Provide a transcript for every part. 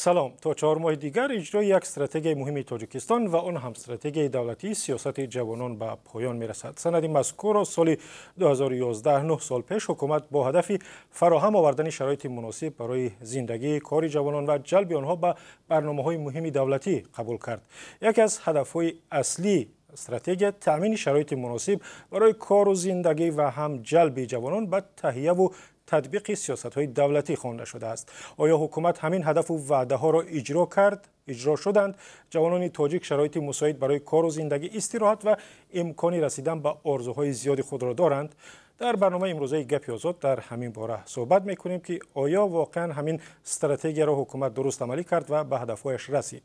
Салом. То 4 моҳи дигар иҷрои як стратегияи муҳими Тоҷикистон ва он ҳам стратегияи давлатии сиёсати ҷавонон ба поён мерасад. Санади мазкурро соли 2011, 9 сол пеш, ҳукумат бо ҳадафи фароҳам овардани шароити муносиб барои зиндагӣ, кори ҷавонон ва ҷалби онҳо ба барномаҳои муҳими давлатӣ қабул кард. Яке аз ҳадафҳои аслӣ стратегия таъмини шароити муносиб барои кору зиндагӣ ва ҳам ҷалби ҷавонон ба таҳияву татбиқи сиёсатҳои давлатӣ хонда шудааст. Оё ҳукумат ҳамин ҳадафу ваъдаҳоро иҷро кард? Иҷро шуданд? Ҷавонони тоҷик шароити мусоид барои кору зиндагӣ, истироҳат ва имкони расидан ба орзуҳои зиёди худро доранд? Дар барномаи имрӯзаи «Гапи озод» дар ҳамин бора суҳбат мекунем, ки оё воқеан ҳамин стратегияро ҳукумат дуруст амалӣ кард ва ба ҳадафҳояш расид.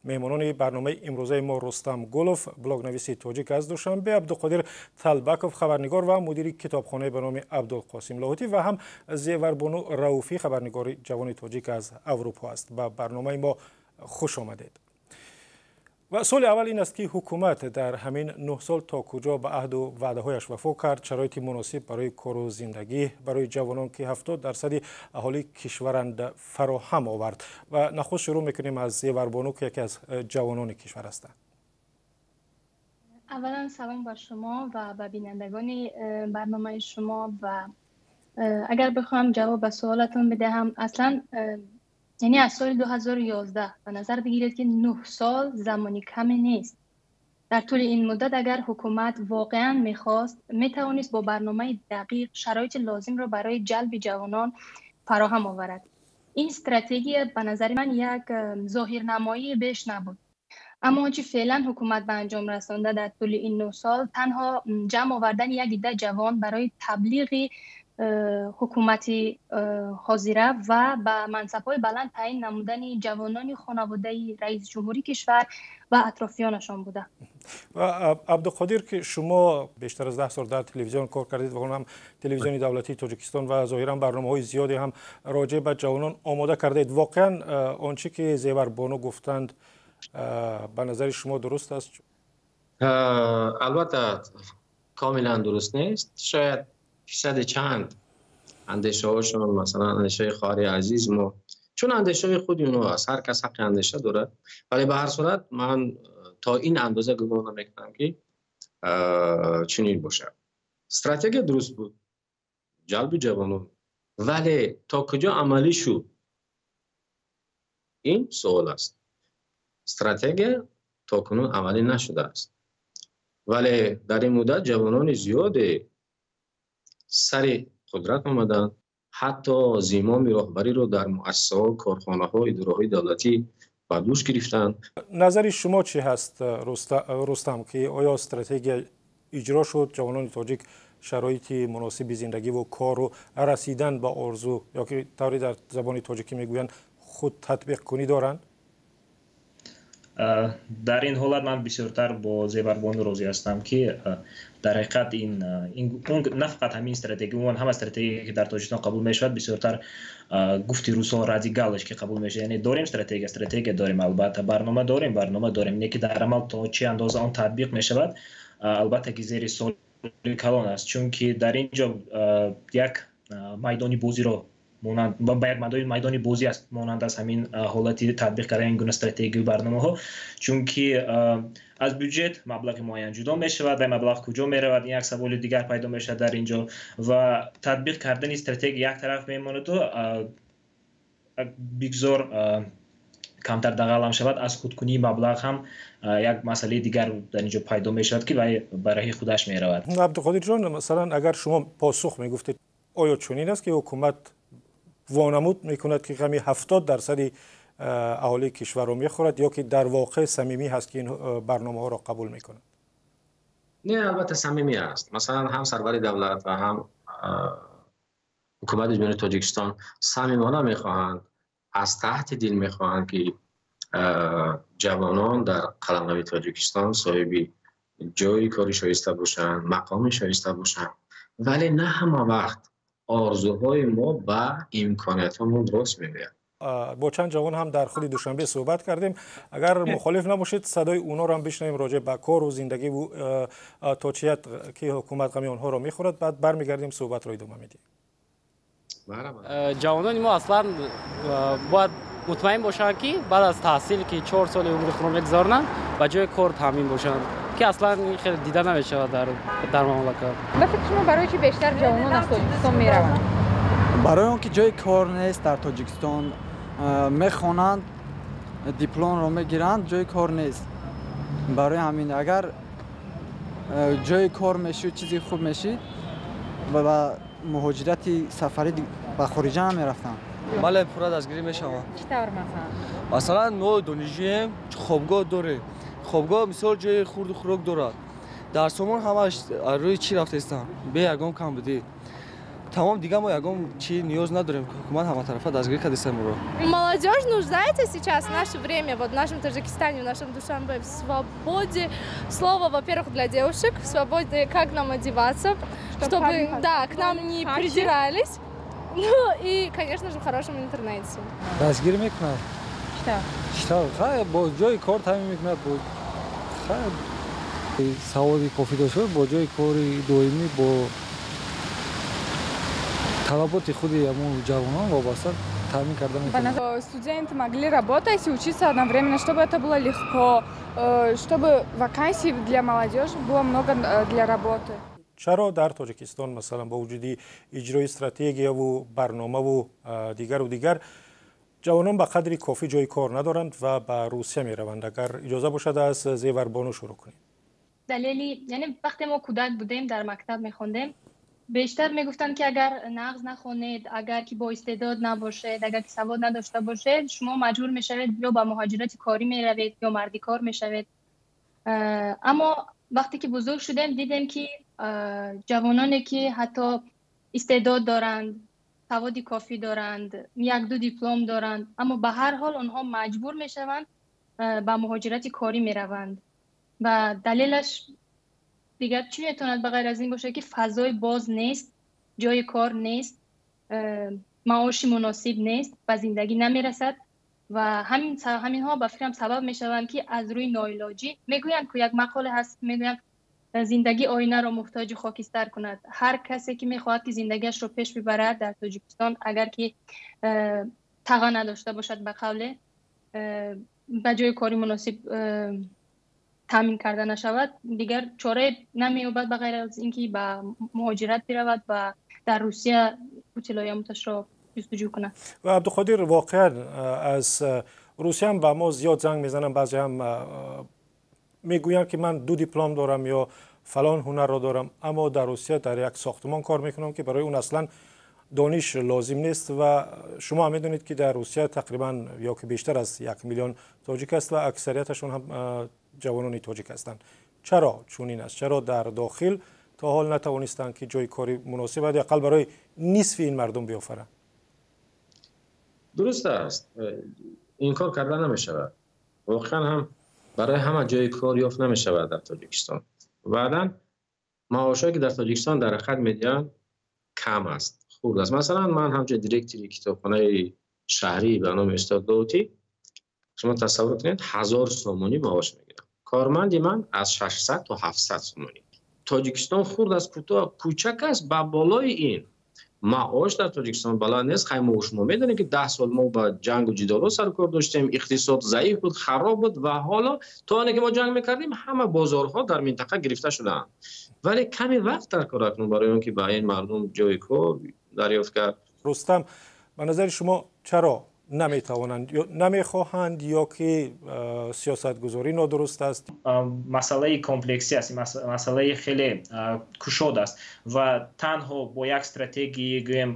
Меҳмонони барномаи имрӯзаи мо: Рустам Гулов, блогнависи тоҷик аз Душанбе, Абдуқодир Талбаков, хабарнигор ва мудири китобхонаи ба номи Абдулқосим Лоҳутӣ, ва ҳам Зеварбону Рауфӣ, хабарнигори ҷавони тоҷик аз Аврупо аст. Ба барномаи мо хуш омадед. Ва суоли аввал ин аст, ки ҳукумат дар ҳамин 9 сол то куҷо ба аҳду ваъдаҳояш вафо кард, шароити муносиб барои кору зиндагӣ барои ҷавонон, ки 70% аҳолии кишваранд, фароҳам овард? Ва нахуст шурӯъ мекунем аз Зеварбону, ки яке аз ҷавонони кишвар ҳастанд. Аввалан, салом ба шумо ва ба бинандагони барномаи шумо. Ва агар бихоҳам ҷавоб ба суолатон бидиҳам, аслан, яъне аз соли 2011 ба назар бигиред, ки 9 сол замони каме нест. Дар тӯли ин муддат, агар ҳукумат воқеан мехост, метавонист бо барномаи дақиқ шароити лозимро барои ҷалби ҷавонон фароҳам оварад. Ин стратегия, ба назари ман, як зоҳирнамоӣ беш набуд. Аммо он чи феълан ҳукумат ба анҷом расонда дар тӯли ин 9 сол, танҳо ҷамъ овардани як идда ҷавон барои таблиғи ҳукумати ҳозира ва ба мансабҳои баланд таъин намудани ҷавонони хонаводаи раиси ҷумҳури кишвар ва атрофиёнашон буда. Ва Абдуқодир, ки шумо бештар аз 10 сол дар телевизион кор кардед ва он ҳам телевизиони давлатии Тоҷикистон, ва зоҳиран барномаҳои зиёде ҳам роҷеъ ба ҷавонон омода кардаед, воқеан он чӣ ки Зеварбону гуфтанд, ба назари шумо дуруст аст? Албатта, комилан дуруст нест. Шояд фисади чанд андешаҳошон, масалан, андешаи хоҳари азиз мо, чун андешаҳои худи онҳо аст, ҳар кас ҳаққи андеша дорад, вале ба ҳар сурат ман то ин андоза гумон намекунам, ки чунин бошад. Стратегия дуруст буд, ҷалби ҷавонон, вале то куҷо амалӣ шуд, ин суол аст. Стратегия то кунун амалӣ нашудааст, вале дар ин муддат ҷавонони зиёде сари қудрат омаданд, ҳатто зимоми роҳбариро дар муассисаҳо, корхонаҳо, идораҳои давлатӣ ба дӯш гирифтанд. Назари шумо чӣ ҳаст, Рустам, ки оё стратегия иҷро шуд, ҷавонони тоҷик шароити муносиби зиндагиву кору расидан ба орзу ё ки тавре дар забони тоҷикӣ мегӯянд, худ татбиқкунӣ доранд? Дар ин ҳолат ман бисёртар бо Зеварбону розӣ ҳастам, ки дар ҳақиқат ин на фақат ҳамин стратегия, умуман ҳама стратегия, ки дар Тоҷикистон қабул мешавад, бисёртар, гуфти русҳо, ради галочки қабул мешавад. Яъне дорем стратегия, стратегия дорем, албатта, барнома дорем, барнома дорем, не ки дар амал то чӣ андоза он татбиқ мешавад, албатта ки зери суоли калон аст, чунки дар ин ҷо як майдони бозиро монанд ба як майдони бозӣ аст, монанд аз ҳамин ҳолати татбиқ кардани ин гуна стратегию барномаҳо, чунки аз бюҷет маблағи муайян ҷудо мешавад ва маблағ куҷо меравад, ин як саволи дигар пайдо мешавад дар ин ҷо. Ва татбиқ кардани стратегия як тараф мемонаду, бигзор камтар дағал ҳам шавад, аз худкунии маблағ ҳам як масъалаи дигар дар ин ҷо пайдо мешавад, ки вай ба раҳи худаш меравад. Абдуқодирҷон, масалан, агар шумо посух мегуфтед, оё чунин аст, ки ҳукумат вонамуд мекунад, ки ғами 70% аҳолии кишварро мехӯрад, ё ки дар воқеъ самимӣ ҳаст, ки ин барномаҳоро қабул мекунад? Не, албатта, самимӣ аст. Масалан, ҳам сарвари давлат ва ҳам ҳукумати Ҷумҳурии Тоҷикистон самимона мехоҳанд, аз таҳти дил мехоҳанд, ки ҷавонон дар қаламрави Тоҷикистон соҳиби ҷойи кори шоиста бошанд, мақоми шоиста бошанд, вале на ҳама вақт орзуҳои мо ба имкониятҳомон рост меояд. Бо чанд ҷавон ҳам дар худи Душанбе суҳбат кардем. Агар мухолиф набошед, садои онҳоро ҳам бишнавем роҷеъ ба кору зиндагиву то чият ки ҳукумат ғами онҳоро мехӯрад. Баъд бармегардем, суҳбатро идома медиҳем. Ҷавонони мо аслан бояд Мутмаин бошанд, ки баъд аз таҳсил, ки 4 соли умри худро мегузаронанд, ба ҷои кор таъмин бошанд, ки аслан ин хеле дида намешавад дар мамлакат. Ба фикри шумо, барои чӣ бештар ҷавонон аз Тоҷикистон мераванд? Барои он ки ҷои кор нест дар Тоҷикистон. Мехонанд, дипломро мегиранд, ҷои кор нест. Барои ҳамин, агар ҷои кор мешуд, чизи хуб мешид, ба муҳоҷирати сафарӣ ба хориҷа намерафтанд. Бале, пурра дастгирӣ мешаванд. Чӣ тавр, масалан? Масалан, мо донишҷӯем, хобгоҳ дорем. Хобгоҳ, мисол, ҷои хурду хӯрок дорад. Дарсомон ҳамаш рӯи чӣ рафтаистанд, бе ягон камбудӣ. Тамом, дигар мо ягон чӣ ниёз надорем. Ҳукумат ҳаматарафа дастгирӣ кардааст моро. Молодежь нуждается сейчас, в наше время, вот в нашем Таджикистане, в нашем Душанбе, в свободе слова, во-первых, для девушек, в свободе, как нам одеваться, чтобы, да, к нам не придирались, ну и, конечно же, в хорошем интернете. Дастгирӣ мекунад. Чӣ тавр? Чӣ тавр? Бо ҷои кор таъмин мекунад, бо саводи кофӣ дошта, бо ҷои кори доимӣ, бо талаботи худи ҳамон ҷавонон вобаста таъмин карда метавонад. Студенты могли работать и учиться одновременно, чтобы это было легко, чтобы вакансий для молодежи было много для работы. Чаро дар Тоҷикистон, масалан, бо вуҷуди иҷрои стратегияву барномаву дигару дигар, ҷавонон ба қадри кофӣ ҷои кор надоранд ва ба Русия мераванд? Агар иҷоза бошад, аз Зеварбону шурӯъ кунем. Далели, яъне вақте мо кӯдак будем, дар мактаб мехондем, бештар мегуфтанд, ки агар нағз нахонед, агар ки боистеъдод набошед, агар ки савод надошта бошед, шумо маҷбур мешавед, ё ба муҳоҷирати корӣ меравед, ё мардикор мешавед. Аммо вақте ки бузург шудем, дидем, ки ҷавононе, ки ҳатто истеъдод доранд, саводи кофӣ доранд, як-ду диплом доранд, аммо ба ҳар ҳол онҳо маҷбур мешаванд, ба муҳоҷирати корӣ мераванд. Ва далелаш дигар чӣ метавонад ба ғайр аз ин бошад, ки фазои боз нест, ҷои кор нест, маоши муносиб нест, ба зиндагӣ намерасад. Ва ҳаминҳо, ба фикрам, сабаб мешаванд, ки аз рӯи ноилоҷӣ, мегӯянд ку, як мақоле ҳаст, мегӯянд: «Зиндагӣ оинаро муҳтоҷи хокистар кунад». Ҳар касе ки мехоҳад, ки зиндагиашро пеш бибарад дар Тоҷикистон, агар ки таға надошта бошад, ба қавле, ба ҷои кори муносиб таъмин карда нашавад, дигар чорае намеёбад, ба ғайр аз ин ки ба муҳоҷират биравад ва дар Русия қути лоямуташро ҷустуҷӯ кунад. Ва Абдуқодир, воқеан аз Русия ҳам ба мо зиёд занг мезананд. Баъзе ҳам мегӯянд, ки ман ду диплом дорам ё фалон ҳунарро дорам, аммо дар Русия дар як сохтумон кор мекунам, ки барои он аслан дониш лозим нест. Ва шумо ҳам медонед, ки дар Русия тақрибан ё ки бештар аз 1 миллион тоҷик аст ва аксарияташон ҳам ҷавонони тоҷик ҳастанд. Чаро чунин аст? Чаро дар дохил то ҳол натавонистанд, ки ҷои кори муносиб ҳадди ақал барои нисфи ин мардум биёфаранд? Дуруст аст, инкор карда намешавад, воқеан ҳам барои ҳама ҷои кор ёфт намешавад дар Тоҷикистон. Баъдан маошҳое, ки дар Тоҷикистон дар ҳақиқат медиҳанд, кам аст, хурд аст. Масалан, ман ҳамчун директори китобхонаи шаҳрӣ ба номи устод Лоҳутӣ, шумо тасаввур кунед, 1000 сомонӣ маош мегирам. Корманди ман аз 600 то 700 сомонӣ. Тоҷикистон хурд аст, кӯтоҳ, кӯчак аст. Ба болои ин маош дар Тоҷикистон баланд нест. Хай, мо шумо медонем, ки 10 сол мо ба ҷангу ҷидоло сарукор доштем, иқтисод заиф буд, хароб буд. Ва ҳоло то оне ки мо ҷанг мекардем, ҳама бозорҳо дар минтақа гирифта шудаанд. Вале каме вақт дар кор акнун барои он ки ба ин мардум ҷои кор дарёфт кард. Рустам, ба назари шумо, чаро наметавонанд ё намехоҳанд, ё ки сиёсатгузорӣ нодуруст аст? Масъалаи комплексӣ аст, масъалаи хеле кушод аст ва танҳо бо як стратегии, гӯем,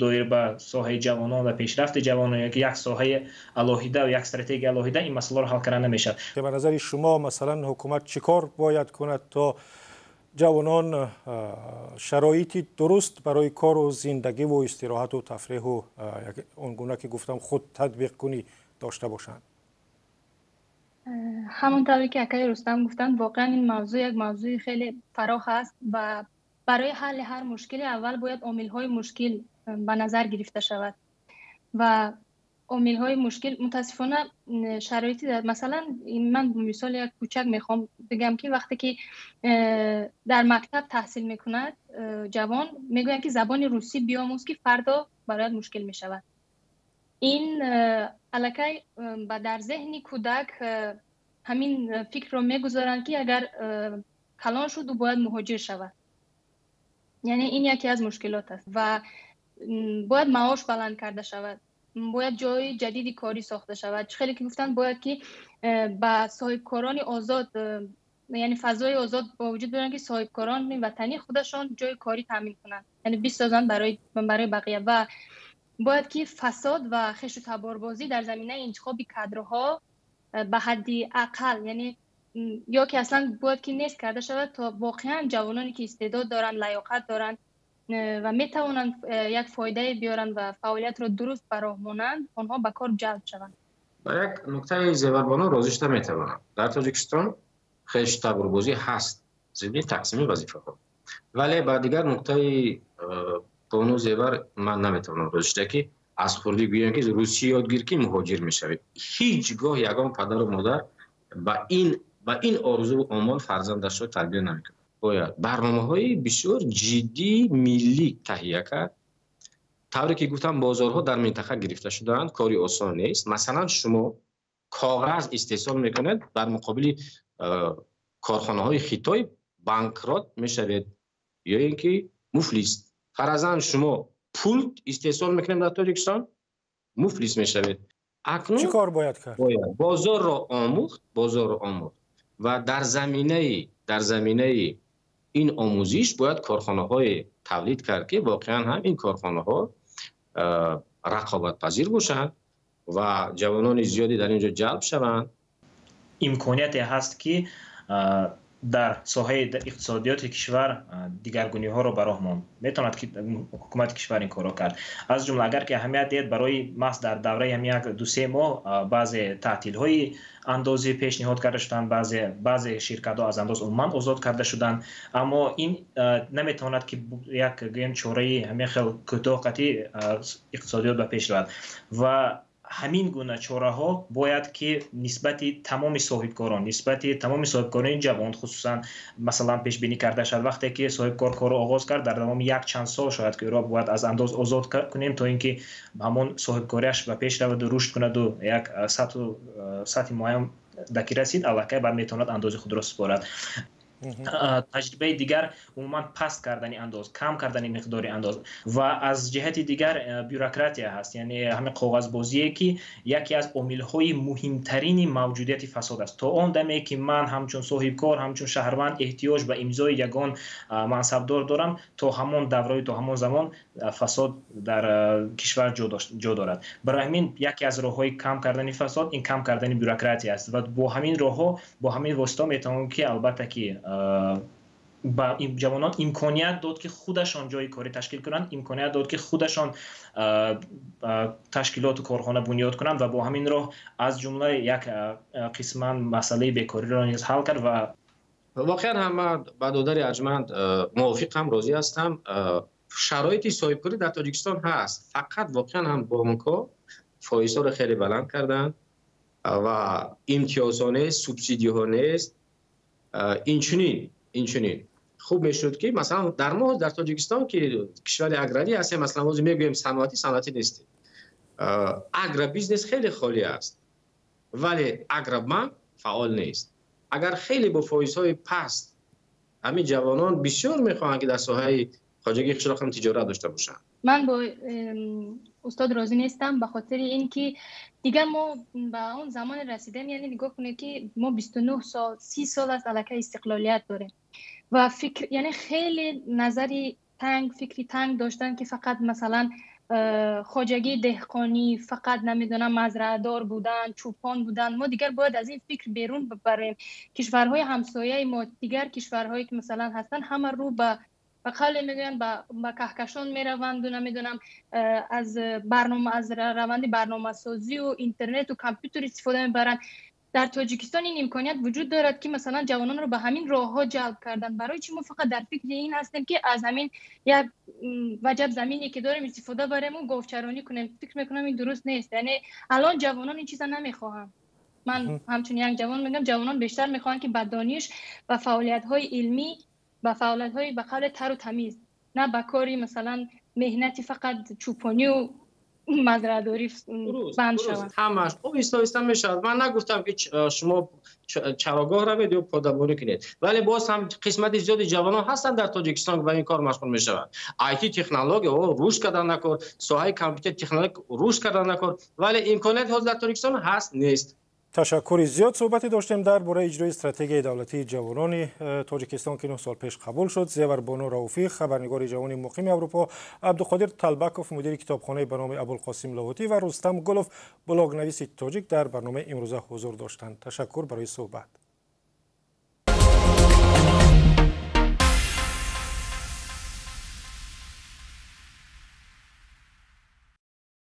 доир ба соҳаи ҷавонон ва пешрафти ҷавонон ё ки як соҳаи алоҳида ва як стратегияи алоҳида ин масъаларо ҳал карда намешавад. Ба назари шумо, масалан, ҳукумат чӣ кор бояд кунад, то ҷавонон шароити дуруст барои кору зиндагиву истироҳату тафреҳу, он гуна ки гуфтам, худ татбиқкунӣ дошта бошанд? Ҳамон тавре ки акаи Рустам гуфтанд, воқеан ин мавзӯъ як мавзӯи хеле фарох аст ва барои ҳалли ҳар мушкиле аввал бояд омилҳои мушкил ба назар гирифта шавад. Ва омилҳои мушкил, мутаассифона, шароити, масалан, ман мисоли як кӯчак мехоҳам бигам, ки вақте ки дар мактаб таҳсил мекунад ҷавон, мегӯянд, ки забони русӣ биомӯз, ки фардо барояд мушкил мешавад. Ин аллакай ба дар зеҳни кӯдак ҳамин фикрро мегузоранд, ки агар калон шуд, ӯ бояд муҳоҷир шавад. Яъне ин яке аз мушкилот аст ва бояд маош баланд карда шавад, бояд ҷои ҷадиди корӣ сохта шавад. Чӣ хеле ки гуфтанд, бояд ки ба соҳибкорони озод, яъне фазои озод ба вуҷуд биёранд, ки соҳибкорони ватанӣ худашон ҷои корӣ таъмин кунанд, яъне бисозанд барои бақия. Ва бояд ки фасод ва хешу таборбозӣ дар заминаи интихоби кадрҳо ба ҳадди ақал, яъне ё ки аслан бояд ки нест карда шавад, то воқеан ҷавононе ки истеъдод доранд, лаёқат доранд ва метавонанд як фоидае биёранд ва фаъолиятро дуруст ба роҳ монанд, онҳо ба кор ҷалб шаванд. Ба як нуктаи Зеварбону розӣ шуда метавонам. Дар Тоҷикистон хешу таборбозӣ ҳаст зимни тақсими вазифаҳо, вале ба дигар нуктаи бону Зевар ман наметавонам розӣ шуда, ки аз хурдӣ гӯям, ки русӣ ёд гир, ки муҳоҷир мешавӣ. Ҳеҷ гоҳ ягон падару модар ба ин орзуву омол фарзандашро тарбия намекунад. Бояд барномаҳои бисёр ҷиддии миллӣ таҳия кард. Тавре ки гуфтам, бозорҳо дар минтақа гирифта шудаанд, кори осон нест. Масалан, шумо коғаз истеҳсол мекунед, дар муқобили корхонаҳои Хитой банкрот мешавед ё ин ки муфлис. Фарзан, шумо пул истеҳсол мекунед дар Тоҷикистон, муфлис мешавед. Акнун чӣ кор бояд кард? Бояд бозорро омӯхт, бозорро омӯхт ва дар заминаи ин омӯзиш бояд корхонаҳое тавлид кард, ки воқеан ҳам ин корхонаҳо рақобатпазир бошанд ва ҷавонони зиёде дар ин ҷо ҷалб шаванд. Имконияте ҳаст, ки дар соҳаи иқтисодиёти кишвар дигаргуниҳоро ба роҳ монд. Метавонад ки ҳукумати кишвар ин корро кард. Аз ҷумла, агар ки аҳамият диҳед, барои маҳз дар давраи ҳамин як 2-3 моҳ баъзе таътилҳои андозӣ пешниҳод карда шуданд, баъзе ширкатҳо аз андоз умуман озод карда шуданд. Аммо ин наметавонад ки як, гӯем, чораи ҳамин хел кӯтоҳқатӣ иқтисодиёт ба пеш равад. Ва ҳамин гуна чораҳо бояд ки нисбати тамоми соҳибкорон, нисбати тамоми соҳибкорони ҷавон хусусан, масалан, пешбинӣ карда шавад. Вақте ки соҳибкор корро оғоз кард, дар давоми як чанд сол шояд ки ӯро бояд аз андоз озод кунем, то ин ки ҳамон соҳибкориаш ба пеш раваду рушд кунаду як сатҳи муайян даки расид, аллакай баъд метавонад андози худро супорад. Таҷрибаи дигар, умуман паст кардани андоз, кам кардани миқдори андоз. Ва аз ҷиҳати дигар бюрократия ҳаст, яъне ҳамин коғазбозие, ки яке аз омилҳои муҳимтарини мавҷудияти фасод аст. То он даме ки ман ҳамчун соҳибкор, ҳамчун шаҳрванд эҳтиёҷ ба имзои ягон мансабдор дорам, то ҳамон давраи, то ҳамон замон фасод дар кишвар ҷо дорад. Барои ҳамин яке аз роҳҳои кам кардани фасод ин кам кардани бюрократия аст. Ва бо ҳамин роҳҳо, бо ҳамин восита метавон ки, албатта, ки ба ҷавонон имконият дод, ки худашон ҷои корӣ ташкил кунанд, имконият дод, ки худашон ташкилоту корхона бунёд кунанд ва бо ҳамин роҳ аз ҷумла як қисман масъалаи бекориро низ ҳал кард. Ва Воқеан ҳам ман ба додари арҷманд мувофиқам, розӣ ҳастам. Шароити соҳибкорӣ дар Тоҷикистон ҳаст, фақат воқеан ҳам бонкҳо фоизҳоро хеле баланд карданд ва имтиёзҳо нест, субсидияҳо нест. Инчунин хуб мешуд, ки масалан дар мо, дар Тоҷикистон, ки кишвари аграрӣ ҳастем, масалан, ҳозир мегӯем саноатӣ, саноатӣ нестем, агробизнес хеле холӣ аст, вале агробанк фаъол нест. Агар хеле бо фоизҳои паст, ҳамин ҷавонон бисёр мехоҳанд, ки дар соҳаи хоҷагии қишлоқ ҳам тиҷорат дошта бошанд. Ман бо устод розӣ нестам, ба хотири ин ки дигар мо ба он замоне расидем, яъне нигоҳ кунед, ки мо 29 сол, 30 сол аст аллакай истиқлолият дорем ва фикр, яъне хеле назари танг, фикри танг доштан, ки фақат масалан хоҷагии деҳқонӣ, фақат, намедонам, мазраадор будан, чӯпон будан. Мо дигар бояд аз ин фикр берун барем. Кишварҳои ҳамсояи мо, дигар кишварҳое ки масалан ҳастанд, ҳама рӯ ба қавле мегӯянд, ба каҳкашон мераванду, намедонам, аз барнома, аз раванди барномасозию интернету компютер истифода мебаранд. Дар Тоҷикистон ин имконият вуҷуд дорад, ки масалан ҷавононро ба ҳамин роҳҳо ҷалб кардан. Барои чӣ мо фақат дар фикри ин ҳастем, ки аз ҳамин як ваҷаб замине ки дорем истифода барему говчаронӣ кунем? Фикр мекунам, ин дуруст нест. Яъне алон ҷавонон ин чиза намехоҳанд. Ман ҳамчун як ҷавон мегӯям, ҷавонон бештар мехоҳанд, ки ба дониш, ба фаъолиятҳои илмӣ, ба фаъолиятҳои ба қавле тару тамиз, на ба кори масалан меҳнати фақат чӯпонию. Мазраъдорӣ банд шавад. Ҳамаш оҳиста оҳиста мешавад. Ман нагуфтам, ки шумо чарогоҳ равед ё подабонӣ кунед, вале боз ҳам қисмати зиёди ҷавонон ҳастанд дар Тоҷикистон, ба ин кор машғул мешаванд. IT технология рушд кардан накор, соҳаи компютер технология рушд кардан накор, вале имконият ҳозир дар Тоҷикистон ҳаст нест. Ташаккури зиёд. Суҳбате доштем дар бораи иҷрои стратегияи давлатии ҷавонони Тоҷикистон, ки 9 сол пеш қабул шуд. Зеварбону Рауфӣ, хабарнигори ҷавони муқими Аврупо, Абдуқодир Талбаков, мудири китобхонаи ба номи Абулқосим Лоҳутӣ, ва Рустам Гулов, блогнависи тоҷик, дар барномаи имрӯза ҳузур доштанд. Ташаккур барои суҳбат.